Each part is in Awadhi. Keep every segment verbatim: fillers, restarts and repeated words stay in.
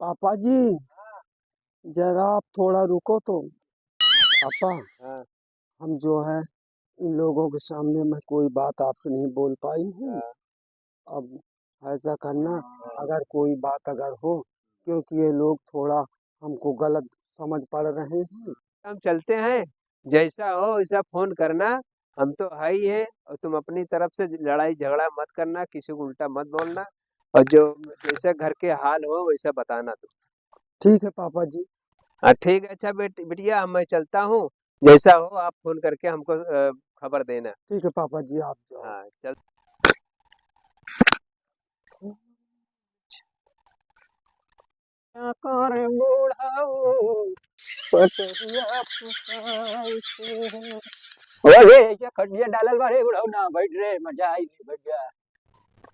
पापा जी, जरा आप थोड़ा रुको तो। पापा, हाँ। हम जो है, इन लोगों के सामने मैं कोई बात आपसे नहीं बोल पाई हूँ। हाँ। अब ऐसा करना, हाँ। अगर कोई बात अगर हो, क्योंकि ये लोग थोड़ा हमको गलत समझ पड़ रहे हैं। हम चलते हैं, जैसा हो वैसा फोन करना, हम तो है ही हैं, और तुम अपनी तरफ से लड़ाई झगड़ा मत करना, किसी को उल्टा मत बोलना, और जो जैसे घर के हाल हो वैसा बताना तुम। ठीक है पापा जी। हाँ, ठीक है। अच्छा बेट-, बिटिया, मैं चलता हूँ, जैसा हो आप फोन करके हमको, अ, खबर देना। ठीक है पापा जी, आप जाओ। हाँ, चल। का करे बुढ़ऊ, पतोहिया पुताई के। ओ रे, क्या खटिया डालल बा रे बुढ़ऊ, ना बैठ रे, मजा आई नहीं, बैठ जा।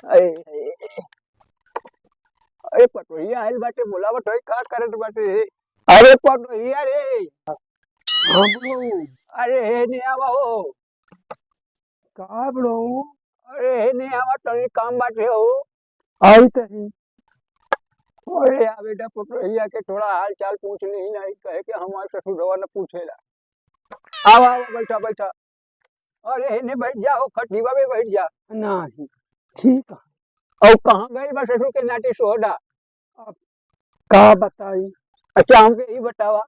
अरे, अरे, अरे, पटोहिया आइल बाटे, बोलावत होई, का करत बाटे? अरे, पटोहिया रे। हाँ, बुढ़ऊ। अरे, हे ने आवा हो। का बुढ़ऊ? अरे, हे ने आवा, तनी काम बाटे हो। आई तही। अरे, आ बेटा, पटोहिया के थोड़ा हाल चाल पूछ ली ना, कहे के हमार ससुरवा न पूछेला। आवा, आवा, बैठा, बैठा। अरे, हेने बैठ जा, हो खटिया में बैठ जा। नाही, ठीक है। और कहाँ गइल बा ससुर के नाती सोहरा? अब का बताई? अच्छा, हमके ई बतावा,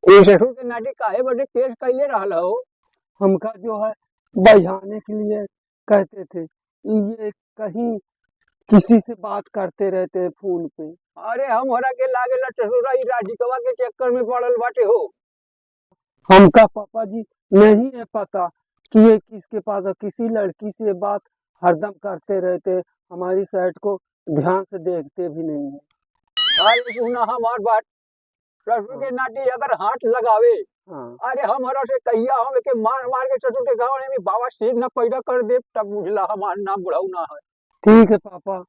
ये ससुर के नाती काहे बदे केस कइले रहल हो? हमका जो है, बहियाने के लिए कहते थे, ये कहीं किसी से बात करते रहते हैं फोन पे। अरे, हमरा के लागेला ससुरा ई राधिकवा के चक्कर में पड़ल बाटे हो। हमका पापा जी नहीं है पता कि ये किसके पास है, किसी लड़की से बात हरदम करते रहते हैं, हमारी साइड को ध्यान से देखते भी नहीं है। अरे सुना हमार बात, ससुर के नाती अगर हाथ लगावे, हाँ। अरे हमरा से कहिया हम एके मार मार के ससुर के गाँव में बवासीर न पैदा कर दे, तब बुझला हमार नाम बुढ़ऊ ना है। ठीक है पापा।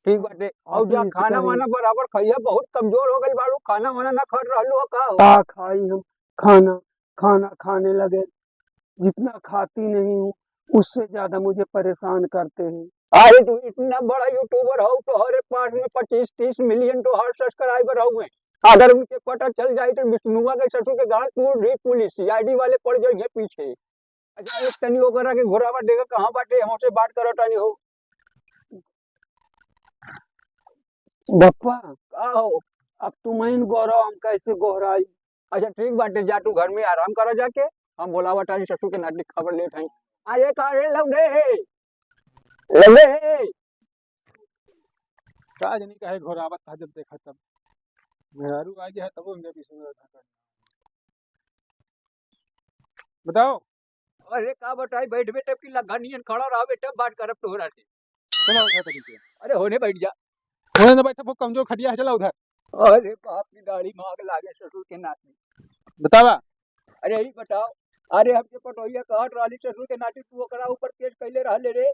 ठीक बाटे। और आप जा, ऐसे खाना करिए। वाना बराबर खइया, बहुत कमजोर हो गइल बाड़ू, खाना वाना ना खात रहलू हो का हो? का खाई हम खाना? खाना खाने लगे, जितना खाती नहीं हूँ, उससे ज्यादा मुझे परेशान करते हैं। अरे तू इतना बड़ा YouTuber हो, तोहरे पास में पच्चीस तीस मिलियन तोहार subscriber हउवे, अगर उनके पता चल जाई तो विष्णुआ के ससुर के गांड तोड़ दी पुलिस, CID वाले पड़ जाइए पीछे। अच्छा, एक तनी ओकरा के घोरावा देखा कहाँ बाटे, हमसे बात करो तनी हो। बप्पा, का हो? अब तुम इन गोहराओ, हम कैसे गोहराई? अच्छा, ठीक बाटे, जा तू घर में आराम करा जाके, हम बोलावा तानी ससुर के नाती खबर लेत हई। अरे का रे लौंडे, लौंडे। का जानी काहे घोरावत था, जब देखा तब मेहरारू आ गया है, तब उनके बीच में बैठा कर। बताओ। अरे का बताई, बैठ बेटे की लग्गा नियन खड़ा रहा बेटे, बात करब तोहरा से। चला उधर तनी के। अरे होने बैठ जा। होने न बैठा, बहुत कमजोर खटिया है, चला उधर। अरे बाप की दाढ़ी मांग लागे ससुर के नाती। बतावा। अरे यही बताओ, अरे हमके पटोहिया कहत रहली ससुर के नाती, तू ओकरा ऊपर केस कैले रहले रे।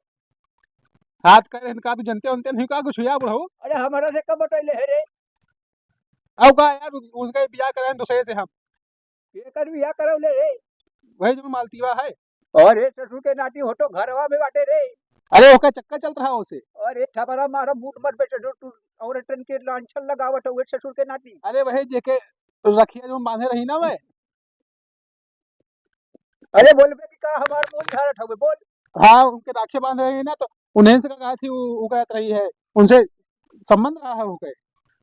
हाथ करे इनका तू जनते उनते नहीं का कुछ हुआ बुढ़ऊ? अरे हमारा से कब बतैले है रे? अब का यार, उस-, उसका बियाह कराए दूसरे से हम। एकर बियाह करौले रे? वही जो मालतीवा है। अरे ससुर के नाती हो तो घरवा में बाटे रे। अरे ओका चक्कर चलत रहा उसे। अरे थपरा मारा बूट मत बेटे जो तू औरतन के लांछन लगावत हो ससुर के नाती। अरे वही जेके रखिया जो बांधे रही ना वह। अरे बोलबे कि का हमार मुंह झाड़त हवे, बोल। हाँ, उनके राखे बांध रही है ना, तो उन्हें से का कहा थी, वो, वो कहत रही है, उनसे संबंध रहा है उनके।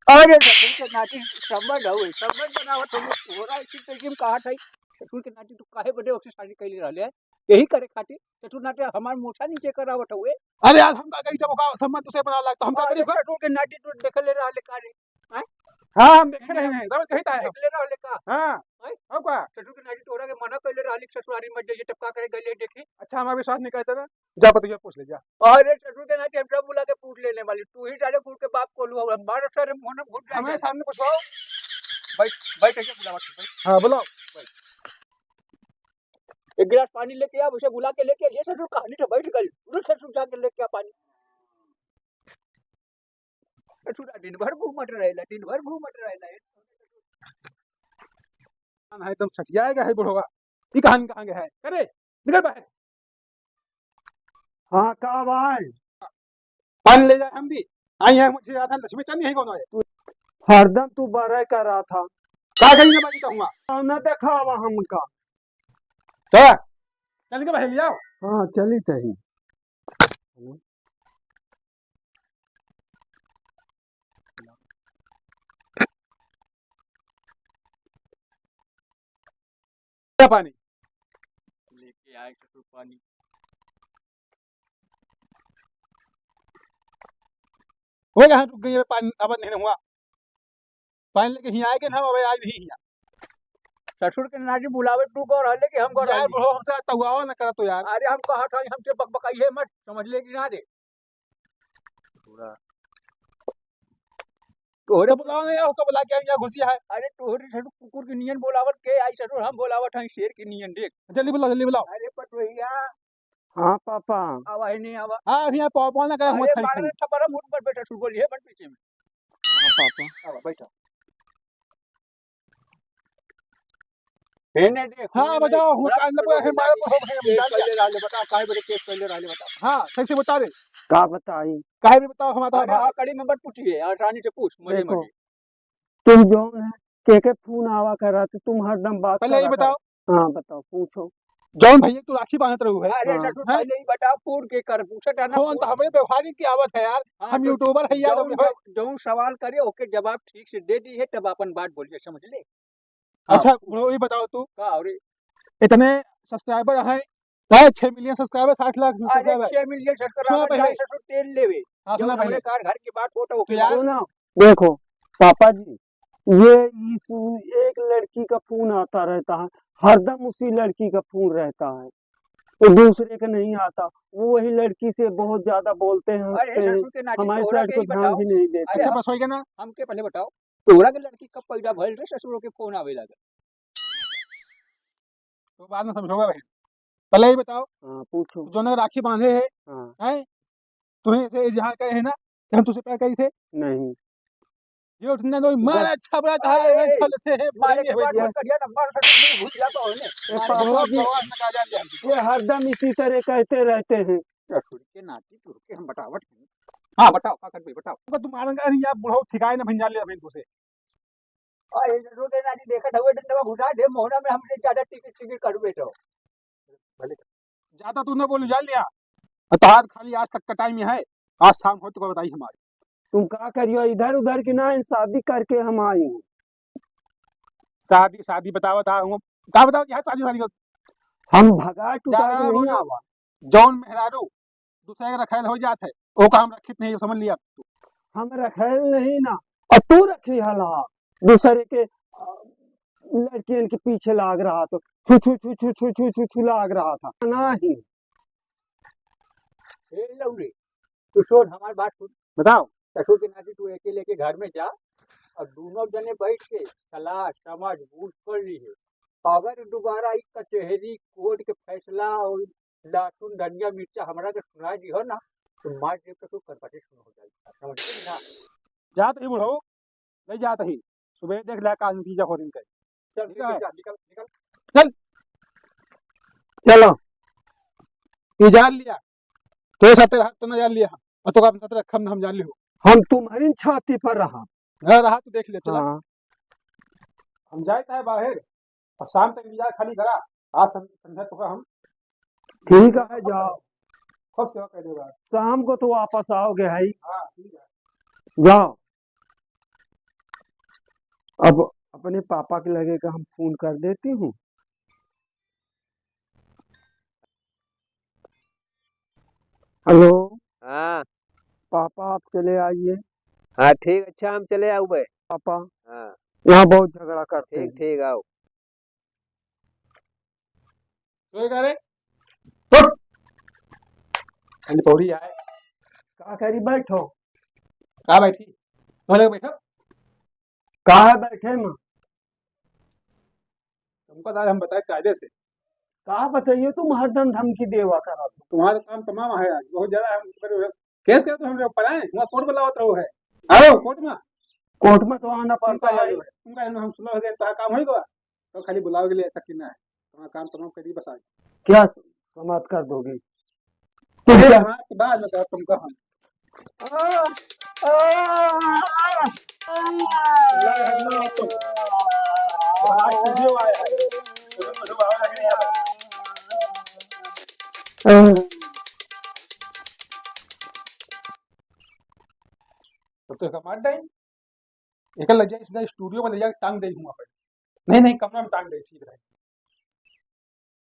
अरे ससुर के नाती संबंध हवे, संबंध बनावत हवे, तोरा इसी तरीके में कहा था, ससुर के नाती तू काहे बदे ओसे शादी कैले रहले है? यही करे खातिर ससुर नाती हमार मोछा नीचे करावत हवे। अरे यार, हम का करी, जब ओका संबंध उसे बना लगता, हम का अरे करी ओका? ससुर के नाती तू देख ले रहले का रे? हैं? हाँ, हम देखे रहे हैं, तब कही था हम। देख ले रहले का? हाँ। हैं? और का? ससुर के नाती तोरा के मना कैले रहली कि ससुरारी मत जाइए, तब का करे गइले देखी? अच्छा, हमारा विश्वास नहीं करता ना, जा पतोहिया पूछ ले, जा। अरे ससुर के नाती हम सब बुला के पूछ लेने वाली, तू ही सारे फूट के बाप को लुआ, मारो सारे मोहन घुट जाएंगे। हमारे सामने पूछवाओ। बैठ, बैठ, ऐसे बुलावा, बैठ। हाँ, बुलाओ। बैठ। एक गिलास पानी लेके आ, उसे बुला के लेके आ, ये ससुर कहानी तो बैठ गई, रुक ससुर जाके लेके आ पानी। ससुरा दिन भर घूमत रहेला, दिन भर घूमत रहेला। हम है एकदम सठियाएगा है बुढ़वा। ई कहां, कहां गया है? अरे, निकल बाहर। हाँ, का भाई? पानी ले जाए हम भी। आई है मुझे ज्यादा लक्ष्मी चंद यही कौन है? हरदम तू बहरे का रहा था। का कही ना बाजी कहूँगा? ना देखावा हमका। तो चल के बहलिया। हाँ, चली तही। क्या पानी? लेके आए ससुर पानी। हो गया, रुक गई, पानी अब नहीं हुआ। पानी लेके हियाँ आए के ना, अब आज नहीं हियाँ। ससुर के नाती बुलावे तू कर रहले कि हम कर यार, रहले? ब्रो, हमसे तउआवा न करा तो यार। अरे हम कहत हई, हमसे बकबकाइए मत, समझ ले कि ना रे? पूरा। तोहरे तो बुलाओ ना यार, ओका बुला के यहाँ घुसी है। अरे तोहरे ससुर कुकुर के नियन बोलावत के आई ससुर, हम बोलावत हई शेर के नियन, देख। जल्दी बुलाओ, जल्दी बुलाओ। अरे पटोहिया। हाँ पापा। आवा है नहीं आवा। हाँ, अभी यहाँ पापा ना करे, अरे मत खाई मारे खाई। थप्पड़ मुंह पर बैठा ससुर बोली है बन पीछे में। हाँ पापा। आवा बैठा। हेने देख, हाँ, हेने बताओ, हम बड़ा कान लगा है, बड़ा मारे बड़ा है, केस बता कैले दिया। रहले, बताओ, काहे बड़े केस कैले रहले, बताओ। हाँ, सही से बता दे। का बताई? काहे भी बताओ, हम आता अरे, भाई। हाँ, कड़ी में मत पूछिए, आसानी से पूछ, मजे देखो, मजे। तुम जौन है, के के फोन आवा करा, तो तुम हरदम बात पहले ये करा बताओ। करा। हाँ, बताओ, पूछो। जौन भैया तू राखी बांधत रहू है। अरे, हाँ। ससुर, हाँ? पहले ही बताओ, फोन के कर पूछत है ना, फोन तो फोन। हमरे व्यवहारिक की आवत है यार, हाँ, हम तो YouTuber है यार, जौन, हम जौन, जौन सवाल करे, ओके जवाब ठीक से दे दी है, तब अपन बात बोलिए, समझ ले। अच्छा, हाँ। ब्रो, ये बताओ तू, का हो रे? इतने subscriber हैं, है छह million subscriber, साठ लाख अरे, subscriber। छह million subscriber सुना पहले। जाए ससुर तेल लेवे। हाँ, जब सुना हमरे पहले। कार घर की बात हो तो तो ओके यार। बात। सुनो, देखो, पापा जी, ये इस, एक लड़की का फोन आता रहता है, हरदम उसी लड़की का फोन रहता है, वो दूसरे का नहीं आता। वो वही लड़की से बहुत ज्यादा बोलते हैं, अरे, हंसते हैं, ससुर के नाती हमारे तोहरा side के को ही ध्यान बताओ। भी नहीं देते। अच्छा, बस हो गया ना? हमके पहले बताओ, तोहरा के लड़की कब पैदा भइल रे, ससुरों के फोन आवे लगा? तो बाद में समझोगा बहन, पहले ही बताओ। हाँ, पूछो। जो ना राखी बांधे है, हाँ। हैं? तुम्हें से इजहार करे है ना कि हम तुझसे प्यार करी थे? नहीं। ये उठने दो, मारा बस। छबड़ा कहा अरे, है, छल से है, मारे के बाद करिया ना, मार सके, मुंह घुस जाता हो ने। ए, मारे पापा के जी, बाद भगवान ने कहा जान दे हमसे। ये हरदम इसी तरह कहते रहते हैं। ससुर के नाती तुरके हम बतावत हैं। हाँ, बताओ, का करबे, बताओ। तुमको तुम मारेंगे नहीं, आप बुढ़ऊ ठिकाए ना भंजा ले अभी तुझे। अरे, रोज ना जी देखत हवे, डंडवा घुसा दे, मोहना में हमसे ज्यादा टिकट, टिकट करबे तो। भले। ज्यादा तू न बोलू, जान लिया। और तोहार खाली आज तक का टाइम है, आज शाम हो तो बताई हमारी। तुम का करियो इधर उधर की ना, शादी करके हम आई हूँ। शादी, शादी बतावत आ हूँ। का बताओ यार, शादी, शादी का? हम भगा टुका ज्यादा के ना नहीं बोलो। आवा। जौन मेहरारू दूसरे के रखायल हो जात है, ओका हम रखित नहीं, समझ लिया तू। हम रखायल नहीं ना, और तू रखी हला दूसरे के, अ, लड़कियन के पीछे लाग रहा तो छू, छू, छू लाग रहा था। नहीं। ए लौरे, तू सुन हमार बात सुन। बताओ। ससुर के नाती तू एके लेके घर में जा और दोनों जने बैठ के सलाह समझ बूझ कर ली है। अगर दोबारा ई कचहरी कोर्ट के फैसला और लहसुन धनिया मिर्चा हमरा के सुना दी हो ना, तो मार देब तो तू करपटी सुन हो जाई, समझ गई ना? जा तो ही बुढ़ऊ, ले जात ही। सुबह देख ले का नतीजा हो रही है। चल, ठीक है। जा, निकल, निकल। चल। चलो। ये जान लिया। तो साथ रहा, तो ना जान लिया। और तो का साथ रखम ना हम जान लियो। हम तुम्हारी छाती पर रहा। हाँ, रहा तो देख ले, चला। हाँ। हम जाए चाहे बाहर, और शाम तक इंतजार खाली करा। आज सं-, संध्या तो हम ठीक है, जाओ। खूब सेवा कर देगा। शाम को तो वापस आओगे, है? हाँ, ठीक है। जाओ। अब अपने पापा के लगे का हम फोन कर देती हूँ। हेलो। हाँ। पापा, आप चले आइए। हाँ, ठीक, अच्छा, हम चले आउबे। पापा, हाँ। यहाँ बहुत झगड़ा करते ठीक, हैं। ठीक, आओ। सोए का रे? उठ। खाली पौड़ी आए। का करी, बैठो। का बैठी? बोले बैठो। का है बैठे में? तुमको तो आज हम बताए कायदे से। का बताइए, तुम हरदम धमकी देवा करा। तुम्हारा काम तमाम है आज, बहुत ज्यादा हम, केस करे तो हमरे ऊपर आए, वहाँ कोर्ट बुलावत रहो है। आओ कोर्ट में। कोर्ट में तो आना पड़ता है। तुमका हम सुलह हो गए, तो काम होई गवा। तो खाली बुलावे के लिए ऐसा किना है, तुम्हारा काम तमाम करी बस आज। क्या समाप्त कर दोगे? तुम अरे क्या हाँ, तो बाद में कहा तुमका हम। हाँ, स्टूडियो आया है। स्टूडियो में लोग आवे लगे यहाँ। हाँ। तो, तो इसका मार डाई। एकर ले जाई सीधा स्टूडियो में ले जाके टांग दे हुआ पे। नहीं, नहीं, कमरा में टांग दे, ठीक रहे।